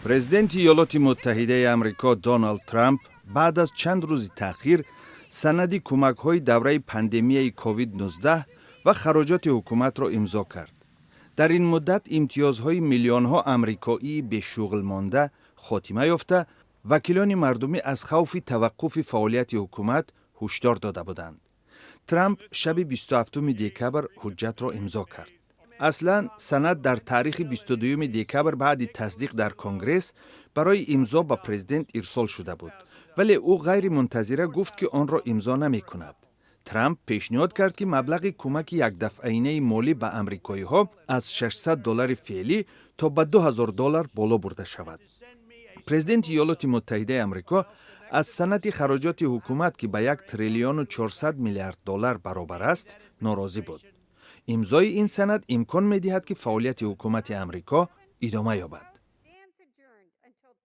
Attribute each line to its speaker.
Speaker 1: Президенти Иёлоти Муттаҳидаи Амрико Доналд Трамп баъд аз чанд рӯзи таъхир санади кӯмакҳои давраи пандемияи COVID-19 ва хароҷоти ҳукуматро имзо кард. Дар ин муддат имтиёзҳои миллионҳо амрикоии бешуғл монда хотима ёфта, вакилони мардумӣ аз хавфи таваққуфи фаъолияти ҳукумат ҳушдор дода буданд. Трамп шаби 27 декабр ҳуҷҷатро имзо кард. Аслан санад дар таърихи 22 декабр баъди тасдиқ дар Конгресс барои имзо ба президент ирсол шуда буд, вале ӯ ғайримунтазира гуфт, ки онро имзо намекунад. Трамп пешниҳод кард, ки маблағи кӯмаки якдафъаинаи молӣ ба амрикоиҳо аз 600 доллари феълӣ то ба 2000 доллар боло бурда шавад. Президенти Иёлоти Муттаҳидаи Амрико аз санади хароҷоти ҳукумат, ки ба 1 триллиону 400 миллиард доллар баробар аст, норозӣ буд. Имзои ин санад имкон медиҳад, ки фаъолияти ҳукумати Амрико идома ёбад.